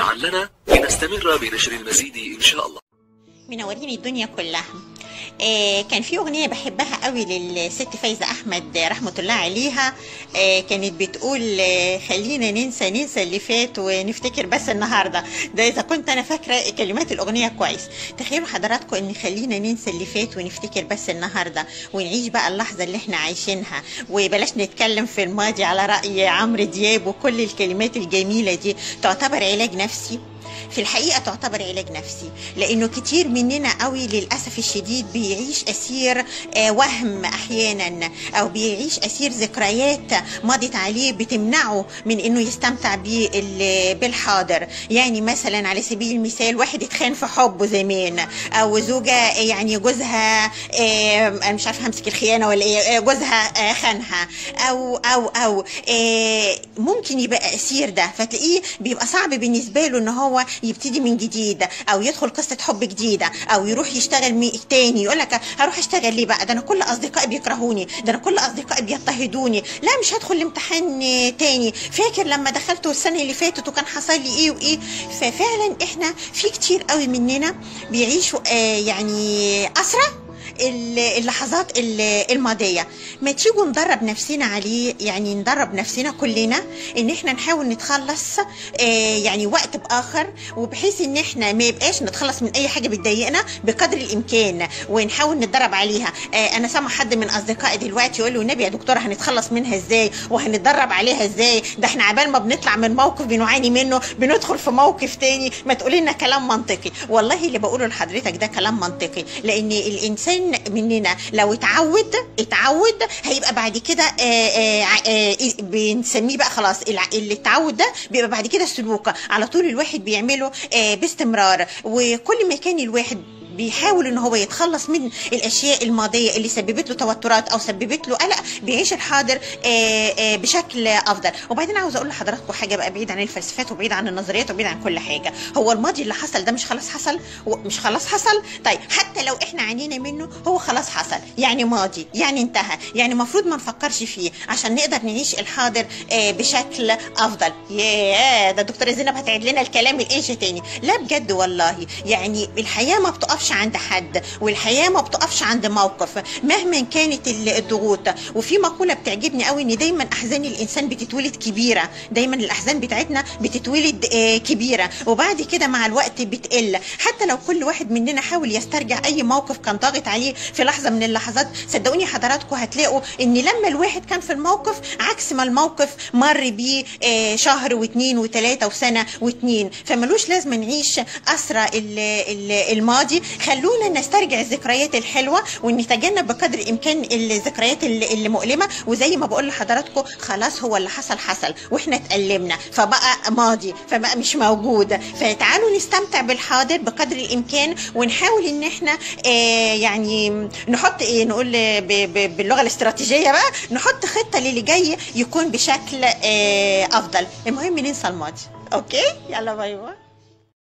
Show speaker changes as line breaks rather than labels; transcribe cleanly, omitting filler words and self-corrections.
تشجيعا لنا لنستمر بنشر المزيد إن شاء الله.
منورين الدنيا كلها. كان في أغنية بحبها قوي للست فايزة أحمد رحمة الله عليها، كانت بتقول خلينا ننسى ننسى اللي فات ونفتكر بس النهاردة. ده إذا كنت أنا فاكرة كلمات الأغنية كويس. تخيلوا حضراتكم إن خلينا ننسى اللي فات ونفتكر بس النهاردة، ونعيش بقى اللحظة اللي احنا عايشينها، وبلاش نتكلم في الماضي على رأي عمرو دياب. وكل الكلمات الجميلة دي تعتبر علاج نفسي. في الحقيقة تعتبر علاج نفسي، لأنه كتير مننا قوي للأسف الشديد بيعيش أسير وهم أحيانا، أو بيعيش أسير ذكريات مضت عليه بتمنعه من أنه يستمتع بالحاضر. يعني مثلا على سبيل المثال واحد اتخان في حبه زمان، أو زوجة يعني جوزها، أنا مش عارفة همسك الخيانة ولا إيه، جوزها خانها، أو أو أو ممكن يبقى أسير ده، فتلاقيه بيبقى صعب بالنسبة له أن هو يبتدي من جديد، او يدخل قصة حب جديدة، او يروح يشتغل تاني. يقول لك هروح اشتغل ليه بقى، ده انا كل اصدقائي بيكرهوني، ده انا كل اصدقائي بيضطهدوني، لا مش هدخل الامتحان تاني، فاكر لما دخلته السنة اللي فاتت وكان حصل لي ايه وايه. ففعلا احنا في كتير قوي مننا بيعيشوا يعني اسرى اللحظات الماضية. ما تيجوا ندرب نفسنا عليه، يعني ندرب نفسنا كلنا ان احنا نحاول نتخلص يعني وقت باخر، وبحيث ان احنا ما يبقاش نتخلص من اي حاجة بتضايقنا بقدر الامكان، ونحاول نتدرب عليها. انا سامع حد من اصدقائي دلوقتي يقول له النبي يا دكتورة هنتخلص منها ازاي وهنتدرب عليها ازاي، ده احنا عبال ما بنطلع من موقف بنعاني منه بندخل في موقف تاني، ما تقولي لنا كلام منطقي. والله اللي بقوله لحضرتك ده كلام منطقي، لان الانسان مننا لو اتعود هيبقى بعد كده بنسميه بقى خلاص اللي اتعود ده بيبقى بعد كده سلوك على طول الواحد بيعمله باستمرار. وكل ما كان الواحد بيحاول ان هو يتخلص من الاشياء الماضية اللي سببت له توترات او سببت له قلق، بيعيش الحاضر بشكل افضل. وبعدين عاوز اقول لحضراتكم حاجة بقى، بعيد عن الفلسفات وبعيد عن النظريات وبعيد عن كل حاجة، هو الماضي اللي حصل ده مش خلاص حصل؟ مش خلاص حصل؟ طيب حتى لو احنا عانينا منه هو خلاص حصل، يعني ماضي، يعني انتهى، يعني المفروض ما نفكرش فيه عشان نقدر نعيش الحاضر بشكل افضل. ياه، ده الدكتورة زينب هتعيد لنا الكلام الايش تاني. لا بجد والله، يعني الحياة ما بتقفش عند حد، والحياة ما بتقفش عند موقف مهما كانت الضغوط. وفي مقولة بتعجبني قوي، ان دايما احزان الانسان بتتولد كبيرة، دايما الاحزان بتاعتنا بتتولد كبيرة، وبعد كده مع الوقت بتقل. حتى لو كل واحد مننا حاول يسترجع اي موقف كان ضاغط عليه في لحظة من اللحظات، صدقوني حضراتكم هتلاقوا ان لما الواحد كان في الموقف عكس ما الموقف مر بيه شهر واثنين وثلاثة وسنة واثنين. فملوش لازم نعيش اسرى الماضي، خلونا نسترجع الذكريات الحلوة ونتجنب بقدر الامكان الذكريات اللي مؤلمة. وزي ما بقول لحضراتكم خلاص هو اللي حصل حصل، واحنا اتألمنا فبقى ماضي، فبقى مش موجود. فتعالوا نستمتع بالحاضر بقدر الامكان، ونحاول ان احنا يعني نحط ايه، نقول باللغة الاستراتيجية بقى، نحط خطه للي جاي يكون بشكل افضل. المهم ننسى الماضي. okay، يلا bye bye.